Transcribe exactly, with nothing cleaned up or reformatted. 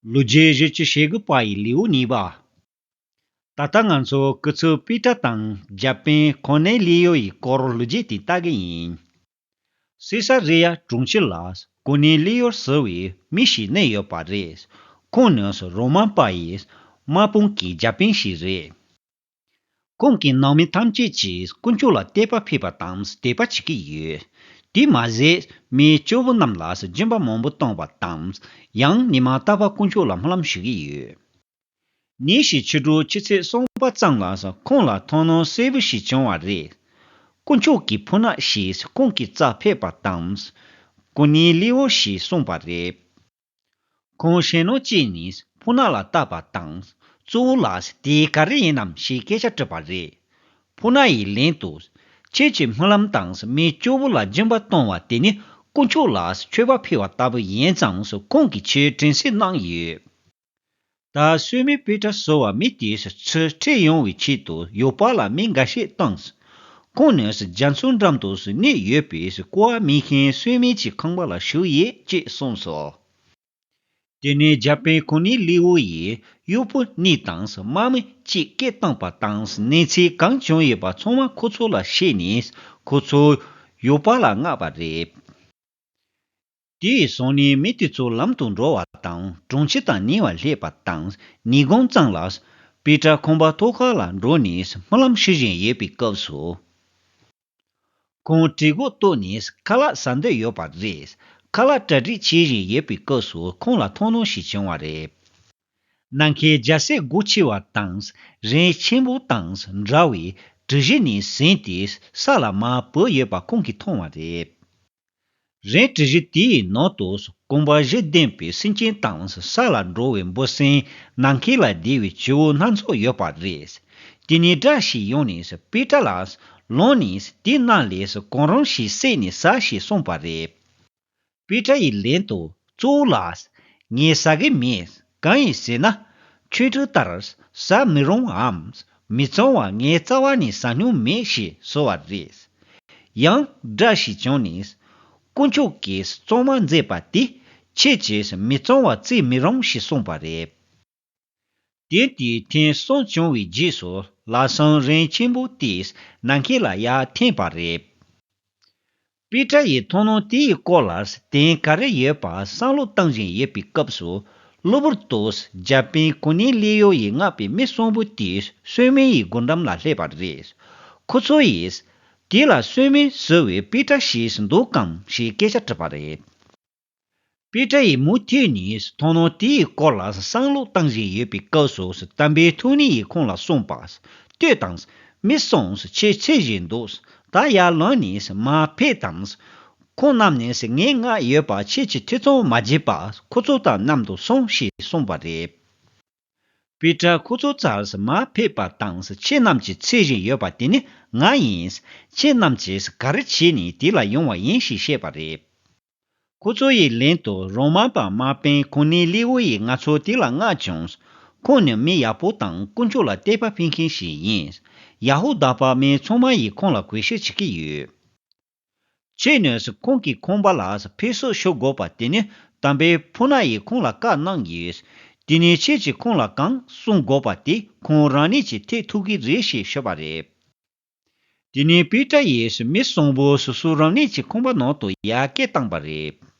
ལོ་རྒྱུས་བཞི་བཅུ་ཞེ་དགུ་པ་ཡི་ལེའུ་གཉིས་པ། ད་ལྟ་ང་ཚོ་སྐུ་ཚབ་པེ་ཏྲ་དང་རྒྱ་དཔོན་ཁོ་ནེ་ལི་ཡོ་ཡི་སྐོར་ལོ་རྒྱུས་དེ་ལྟ་གི་ཡིན། སི་ས་རི་ཡ་གྲོང་ཁྱེར་ལ་ཁོ་ནེ་ལི་ཡོ་ཟེར་བའི་མི་ཞིག་གནས་ཡོད་པ་རེད། ཁོང་ནི་རོ་མ་པ་ཡི་དམག་དཔུང་གི་རྒྱ་དཔོན་ཞིག་རེད། ཁོང་གི་ནང་མི་ཐམས་ཅད་ཀྱིས་དཀོན་མཆོག་ལ་བསྟོད་པ་ཕུལ་བ་དང་དད་པ་བྱེད་ཀྱི་ཡོད། དེ་མ་ཟད་མི་སྐྱོ་བོ་རྣམས་ལ་སྦྱིན་པ་མང་པོ་བཏང་བ་དང་། ཡང་ཉི་མ་རྟག་པར་དཀོན་མཆོག་ལ་སྨོན་ལམ་ཞུ་གི་ཡོད། ཉིན་ཞིག་ཕྱི་དྲོ་ཆུ་ཚོད་གསུམ་པ་ཙམ་ལ་ཁོང་ལ་མཐོང་སྣང་གསལ་པོ་ཞིག་བྱུང་བ་རེད། དཀོན་མཆོག་གི་ཕོ་ཉ་ཞིག་ཁོང་གི་རྩར་ཕེབས་པ་དང་། ཀོ་ནེ་ལི་འོ་ཞེས་གསུངས་པ་རེད། ཁོང་ཞེད་སྣང་སྐྱེས་ནས་ཕོ་ཉ་ལ་བལྟས་པ་དང་། གཙོ་བོ་ལགས་དེ་ག་རེ་ཡིན་ནམ་ཞེས་སྐད་ཆ་དྲིས་པ་རེད། ཕོ་ཉ་ཡིས་ལན་དུ། ཁྱེད་ཀྱི་སྨོན་ལམ་དང་མི་སྐྱོ་བོ་ལ་སྦྱིན་པ་གཏོང་བ་དེ་ནི་དཀོན་མཆོག་ལ་མཆོད་པ་ཕུལ་བ་ལྟ་བུ་ཡིན་ཙང་ཁོང་གིས་ཁྱེད་དྲན་གསོ་གནང་ཡོད། ད་གསོད་མི་པེ་ཏྲ་ཟེར་བ་མི་དེས་ཚུར་ཁྲིད་ཡོང་བའི་ཆེད་དུ་ཡོ་པ་ལ་མི་འགའ་ཤས་བཏང་། ཁོང་ནི་རྒྱ་མཚོའི་འགྲམ་དུ་གནས་ཡོད་པས་གོ་བ་མེད་མཁན་གསོད་མི་གྱི་ཁང་པ་ལ་བཞུགས་ཡོད་ཅེས་གསུངས་སོ། དེ་ནས་རྒྱ་དཔོན་ཁོ་ནེ་ལི་འོ་ཡིས་གཡོག་པོ་གཉིས་དང་དམག་མི་གཅིག་སྐད་བཏང་པ་དང་གནས་ཚུལ་གང་བྱུང་ཡོད་པ་ཚང་མ་ཁོ་ཚོ་ལ་བཤད་ནས་ཁོ་ཚོ་ཡོ་པ་ལ་མངགས་པ་རེད། དེ་ཡི་སང་ཉིན་མི་དེ་ཚོ་ལམ་དུ་འགྲོ་བ་དང་གྲོང་ཁྱེར་དང་ཉེ་བར་སླེབས་པ་དང་ཉིན་གུང་ཙམ་ལ་པེ་ཏྲ་ཁང་པ་ཐོག་ཁ་ལ་འགྲོ་ནས་སྨོན་ལམ་ཞུ་བཞིན་ཡོད་པའི་སྐབས་སུ། ཁོང་གྲི་མགོ་བཏོགས་ནས་ཁ་ལག་ཟ་འདོད་ཡོད་པ་རེད། ཁ་ལག་གྲ་སྒྲིག་བྱེད་བཞིན་ཡོད་པའི་སྐབས་སུ་ཁོང་ལ་མཐོང་སྣང་ཞིག་བྱུང་བ་རེད། ནམ་མཁའི་རྒྱལ་སྲས་སྒོ་ཕྱེ་བ་དང་རི་ཆེན་པོ་དང་འདྲ་བའི་གྲུ་བཞི་ནས་ཟིན་ཏེ་ས་ལ་མར་བབས་ཡོད་པ་ཁོང་གིས་མཐོང་བ་རེད། རི་གྲུ་བཞི་དེའི་ནང་དུ་གོམ་པ་བཞི་ལྡན་པའི་སེམས་ཅན་དང་ས་ལ་འགྲོ་བའི་འབུ་སྲིན། ནམ་མཁའ་ལ་བསྡད་པའི་བྱི་བོ་སྣ་ཚོགས་ཡོད་པ་རེད། དེ་ནས་སྒྲ་ཞིག་ཡོང་ནས་པེ་ཏྲ་ལ། ལངས་ནས་དེ་རྣམས་ལས་གང་རུང་ཞིག་བསད་ནས་ཟ་ཞེས་གསུངས་པ་རེད། པེ་ཏྲ་ཡིས་ལན་དུ། གཙོ་བོ་ལགས། ངས་ཟ་གི་མེད། གང་ཡིན་ཟེར་ན། ཆོས་ཁྲིམས་ལྟར་ཟ་མི་རུང་ངམ། མི་གཙང་བ་ངའི་རྩ་བ་ནས་ཟ་མྱོང་མེད་ཞེས་ཟེར་བ་རེད། ཡང་སྒྲ་ཞིག་བྱུང་ནས། དཀོན་མཆོག་གིས་གཙང་མ་མཛད་པ་དེ་ཁྱེད་ཀྱིས་མི་གཙང་བ་བརྩི་མི་རུང་ཞེས་གསུངས་པ་རེད། དེ་དུས་ཐེངས་གསུམ་བྱུང་བའི་རྗེས་སུ་ལམ་སང་རི་ཆེན་པོ་དེས་ནམ་མཁའ་ལ་ཡར་འཐེན་པ་རེད། པེ་ཏྲ་ཡིས་མཐོང་སྣང་དེའི་སྐོར་ལ་དོན་ག་རེ་ཡོད་པ་བསམ་བློ་བཏང་བཞིན་ཡོད་པའི་སྐབས་སུ། གློ་བུར་དུ་རྒྱ་དཔོན་ཀོ་ནེ་ལི་ཡོ་ཡིས་མངགས་པའི་མི་གསུམ་པོ་དེ་གསོད་མི་ཡི་སྒོ་འགྲམ་ལ་སླེབས་པ་རེད། ཁོ་ཚོ་ཡིས། དེ་ལ་གསོད་མི་ཟེར་བའི་པེ་ཏྲ་ཞིག་འདུག་གམ་ཞེས་སྐད་ཆ་དྲིས་པ་རེད། པེ་ཏྲ་ཡིས་མུ་མཐུད་ནས་མཐོང་སྣང་དེའི་སྐོར་ལ་བསམ་བློ་བཏང་བཞིན་ཡོད་པའི་སྐབས་སུ་དམ་པའི་ཐུགས་ཉིད་ཡིས་ཁོང་ལ་གསུངས་པ། ལྟོས་དང་། མི་གསུམ་ཁྱེད་འཚོལ་བཞིན་འདུག་ད་ཡར་ལངས་ནས་མར་ཕེབས་དང་། ཁོང་རྣམས་ནས་ངས་མངགས་ཡོད་པ་ཁྱེད་ཀྱིས་ཐེ་ཚོམ་མ་བྱེད་པར་ཁོ་ཚོ་དང་མཉམ་དུ་སོང་ཞེས་གསུངས་པ་རེད། པེ་ཏྲ་ཁོ་ཚོ་རྩར་མར་ཕེབས་པ་དང་ཁྱེད་རྣམས་ཀྱིས་འཚོལ་བཞིན་ཡོད་པ་དེ་ནི་ང་ཡིན། ཁྱེད་རྣམས་ཀྱིས་ག་རེ་བྱས་ནས་དེ་ལ་ཡོང་བ་ཡིན་ཞེས་བཤད་པ་རེད། ཁོ་ཚོ་ཡི་ལན་དུ་རོ་མ་པ་དམག་དཔོན་ཀོ་ནེ་ལི་འོ་ཡིས་ང་ཚོ་དེ་ལ་མངགས་བྱུང་། ཁོང་ནི་མི་ཡག་པོ་དང་དཀོན་མཆོག་ལ་བསྟོད་པ་ཕུལ་མཁན་ཞིག་ཡིན། ཡ་ཧུ་དཱ་པ་མི་ཚང་མ་ཡིས་ཁོང་ལ་གུས་ཞབས་བྱེད་ཀྱི་ཡོད། ཁྱེད་ནས་ཁོང་གི་ཁང་པ་ལ་ཕེབས་བསུ་ཞུ་དགོས་པ་དེ་ནི་དམ་པའི་ཕོ་ཉ་ཡིས་ཁོང་ལ་བཀའ་གནང་ཡོད། དེ་ནས་ཁྱེད་ཀྱིས་ཁོང་ལ་གང་གསུང་དགོས་པ་དེ་ཁོང་རང་ཉིད་ཀྱིས་ཐེག་ཐུབ་ཀྱི་རེད་ཞེས་ཞུས་པ་རེད། དེ་ནས་པེ་ཏྲ་ཡིས་མི་གསུམ་པོ་སོ་སོ་རང་ཉིད་ཀྱི་ཁང་པ་ནང་དུ་ཡར་སྐད་བཏང་པ་རེད།